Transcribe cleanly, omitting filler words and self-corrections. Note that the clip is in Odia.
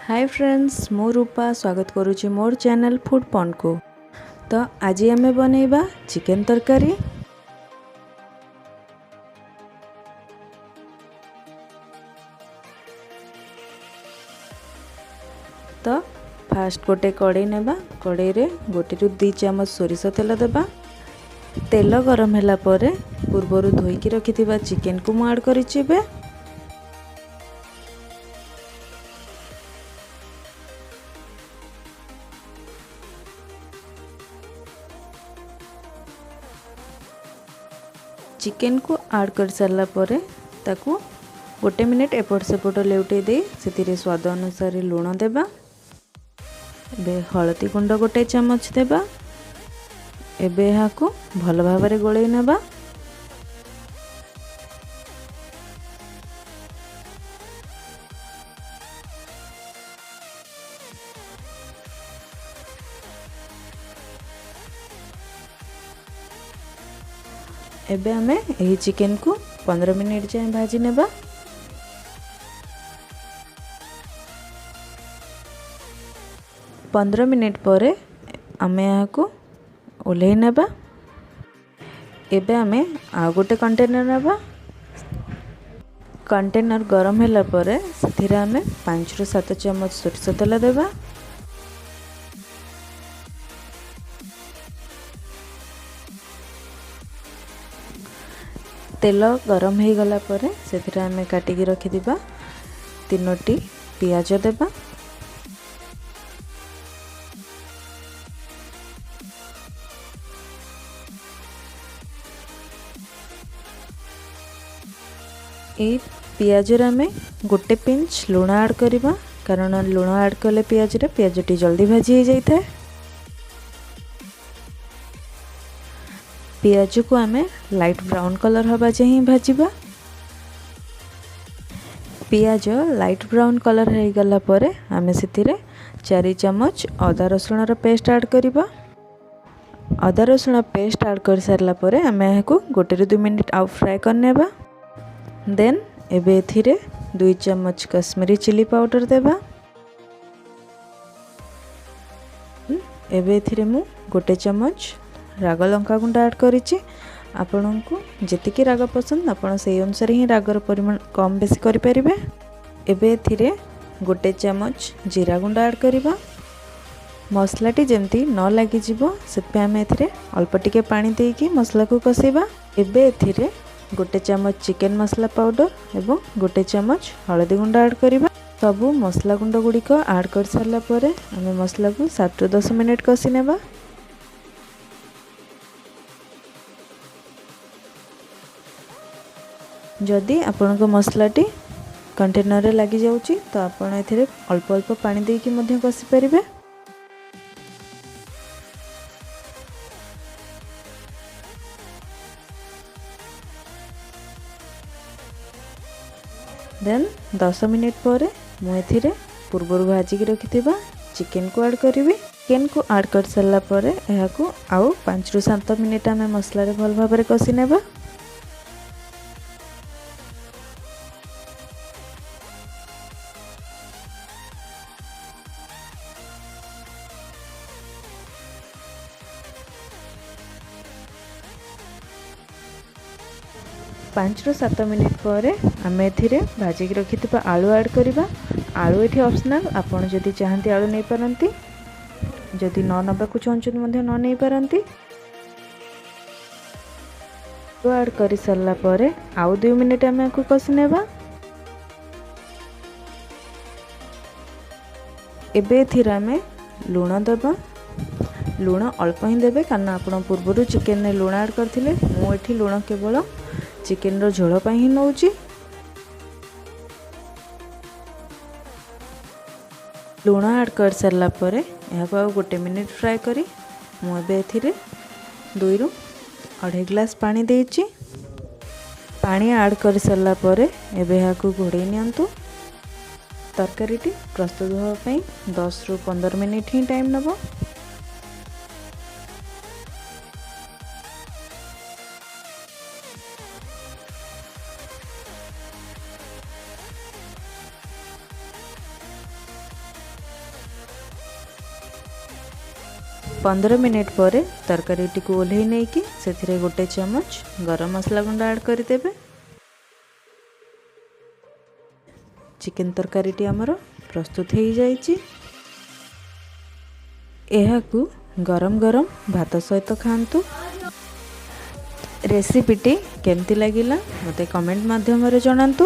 ହାଏ ଫ୍ରେଣ୍ଡସ୍, ମୁଁ ରୂପା ସ୍ୱାଗତ କରୁଛି ମୋର ଚ୍ୟାନେଲ୍ ଫୁଡ଼୍ ପଣ୍ଡକୁ। ତ ଆଜି ଆମେ ବନେଇବା ଚିକେନ୍ ତରକାରୀ। ତ ଫାଷ୍ଟ ଗୋଟେ କଡ଼େଇ ନେବା। କଡ଼େଇରେ 1ରୁ 2 ଚାମଚ ସୋରିଷ ତେଲ ଦେବା। ତେଲ ଗରମ ହେଲା ପରେ ପୂର୍ବରୁ ଧୋଇକି ରଖିଥିବା ଚିକେନକୁ ମୁଁ ଆଡ଼୍ କରିଛି। ଏବେ ଚିକେନକୁ ଆଡ଼୍ କରିସାରିଲା ପରେ ତାକୁ ଗୋଟେ ମିନିଟ୍ ଏପଟ ସେପଟ ଲେଉଟେଇ ଦେଇ ସେଥିରେ ସ୍ୱାଦ ଅନୁସାରେ ଲୁଣ ଦେବା। ଏବେ ହଳଦୀ ଗୁଣ୍ଡ 1 ଚାମଚ ଦେବା। ଏବେ ଏହାକୁ ଭଲ ଭାବରେ ଗୋଳେଇ ନେବା। ଏବେ ଆମେ ଏହି ଚିକେନକୁ 15 ମିନିଟ୍ ଯାଏଁ ଭାଜି ନେବା। 15 ମିନିଟ୍ ପରେ ଆମେ ଏହାକୁ ଓହ୍ଲେଇ ନେବା। ଏବେ ଆମେ ଆଉ ଗୋଟେ କଣ୍ଟେନର୍ ନେବା। କଣ୍ଟେନର୍ ଗରମ ହେଲା ପରେ ସେଥିରେ ଆମେ 5ରୁ 7 ଚାମଚ ସୋରିଷ ତେଲ ଦେବା। ତେଲ ଗରମ ହେଇଗଲା ପରେ ସେଥିରେ ଆମେ କାଟିକି ରଖିଥିବା ତିନୋଟି ପିଆଜ ଦେବା। ଏଇ ପିଆଜରେ ଆମେ ଗୋଟେ ପିଞ୍ଚ ଲୁଣ ଆଡ଼୍ କରିବା, କାରଣ ଲୁଣ ଆଡ଼୍ କଲେ ପିଆଜରେ ପିଆଜଟି ଜଲ୍ଦି ଭାଜି ହେଇଯାଇଥାଏ। ପିଆଜକୁ ଆମେ ଲାଇଟ୍ ବ୍ରାଉନ୍ କଲର୍ ହେବା ଯାଏଁ ହିଁ ଭାଜିବା। ପିଆଜ ଲାଇଟ୍ ବ୍ରାଉନ୍ କଲର୍ ହେଇଗଲା ପରେ ଆମେ ସେଥିରେ 4 ଚାମଚ ଅଦା ରସୁଣର ପେଷ୍ଟ ଆଡ଼୍ କରିବା। ଅଦା ରସୁଣ ପେଷ୍ଟ ଆଡ଼୍ କରିସାରିଲା ପରେ ଆମେ ଏହାକୁ 1ରୁ 2 ମିନିଟ୍ ଆଉ ଫ୍ରାଏ କରିନେବା। ଦେନ୍ ଏବେ ଏଥିରେ 2 ଚାମଚ କାଶ୍ମୀରୀ ଚିଲି ପାଉଡ଼ର ଦେବା। ଏବେ ଏଥିରେ ମୁଁ 1 ଚାମଚ ରାଗ ଲଙ୍କା ଗୁଣ୍ଡ ଆଡ଼୍ କରିଛି। ଆପଣଙ୍କୁ ଯେତିକି ରାଗ ପସନ୍ଦ, ଆପଣ ସେଇ ଅନୁସାରେ ହିଁ ରାଗର ପରିମାଣ କମ୍ ବେଶୀ କରିପାରିବେ। ଏବେ ଏଥିରେ 1 ଚାମଚ ଜିରା ଗୁଣ୍ଡ ଆଡ଼୍ କରିବା। ମସଲାଟି ଯେମିତି ନ ଲାଗିଯିବ, ସେଥିପାଇଁ ଆମେ ଏଥିରେ ଅଳ୍ପ ଟିକେ ପାଣି ଦେଇକି ମସଲାକୁ କଷିବା। ଏବେ ଏଥିରେ 1 ଚାମଚ ଚିକେନ୍ ମସଲା ପାଉଡ଼ର ଏବଂ 1 ଚାମଚ ହଳଦୀ ଗୁଣ୍ଡ ଆଡ଼୍ କରିବା। ସବୁ ମସଲା ଗୁଣ୍ଡ ଗୁଡ଼ିକ ଆଡ଼୍ କରିସାରିଲା ପରେ ଆମେ ମସଲାକୁ 7ରୁ 10 ମିନିଟ୍ କଷି ନେବା। ଯଦି ଆପଣଙ୍କ ମସଲାଟି କଣ୍ଟେନରରେ ଲାଗିଯାଉଛି, ତ ଆପଣ ଏଥିରେ ଅଳ୍ପ ଅଳ୍ପ ପାଣି ଦେଇକି ମଧ୍ୟ କଷି ପାରିବେ। ଦେନ୍ 10 ମିନିଟ୍ ପରେ ମୁଁ ଏଥିରେ ପୂର୍ବରୁ ଭାଜିକି ରଖିଥିବା ଚିକେନକୁ ଆଡ଼୍ କରିବି। ଚିକେନକୁ ଆଡ଼୍ କରିସାରିଲା ପରେ ଏହାକୁ ଆଉ 5ରୁ 7 ମିନିଟ୍ ଆମେ ମସଲାରେ ଭଲ ଭାବରେ କଷି ନେବା। 5ରୁ 7 ମିନିଟ୍ ପରେ ଆମେ ଏଥିରେ ଭାଜିକି ରଖିଥିବା ଆଳୁ ଆଡ଼୍ କରିବା। ଆଳୁ ଏଠି ଅପସନାଲ୍। ଆପଣ ଯଦି ଚାହାନ୍ତି ଆଳୁ ନେଇପାରନ୍ତି, ଯଦି ନ ନେବାକୁ ଚାହୁଁଛନ୍ତି ମଧ୍ୟ ନ ନେଇପାରନ୍ତି। ଆଳୁ ଆଡ଼୍ କରିସାରିଲା ପରେ ଆଉ 2 ମିନିଟ୍ ଆମେ ଆକୁ କଷି ନେବା। ଏବେ ଏଥିରେ ଆମେ ଲୁଣ ଦେବା। ଲୁଣ ଅଳ୍ପ ହିଁ ଦେବେ, କାରଣ ଆପଣ ପୂର୍ବରୁ ଚିକେନରେ ଲୁଣ ଆଡ଼୍ କରିଥିଲେ। ମୁଁ ଏଠି ଲୁଣ କେବଳ ଚିକେନର ଝୋଳ ପାଇଁ ହିଁ ନେଉଛି। ଲୁଣ ଆଡ଼୍ କରିସାରିଲା ପରେ ଏହାକୁ ଆଉ ଗୋଟେ ମିନିଟ୍ ଫ୍ରାଏ କରି ମୁଁ ଏବେ ଏଥିରେ 2ରୁ ଅଢ଼େଇ ଗ୍ଲାସ୍ ପାଣି ଦେଇଛି। ପାଣି ଆଡ଼୍ କରିସାରିଲା ପରେ ଏବେ ଏହାକୁ ଘୋଡ଼େଇ ନିଅନ୍ତୁ। ତରକାରୀଟି ପ୍ରସ୍ତୁତ ହେବା ପାଇଁ 10ରୁ 15 ମିନିଟ୍ ହିଁ ଟାଇମ୍ ନେବ। 15 ମିନିଟ୍ ପରେ ତରକାରୀଟିକୁ ଓହ୍ଲେଇ ନେଇକି ସେଥିରେ 1 ଚାମଚ ଗରମ ମସଲା ଗୁଣ୍ଡ ଆଡ଼୍ କରିଦେବେ। ଚିକେନ୍ ତରକାରୀଟି ଆମର ପ୍ରସ୍ତୁତ ହେଇଯାଇଛି। ଏହାକୁ ଗରମ ଗରମ ଭାତ ସହିତ ଖାଆନ୍ତୁ। ରେସିପିଟି କେମିତି ଲାଗିଲା ମୋତେ କମେଣ୍ଟ ମାଧ୍ୟମରେ ଜଣାନ୍ତୁ।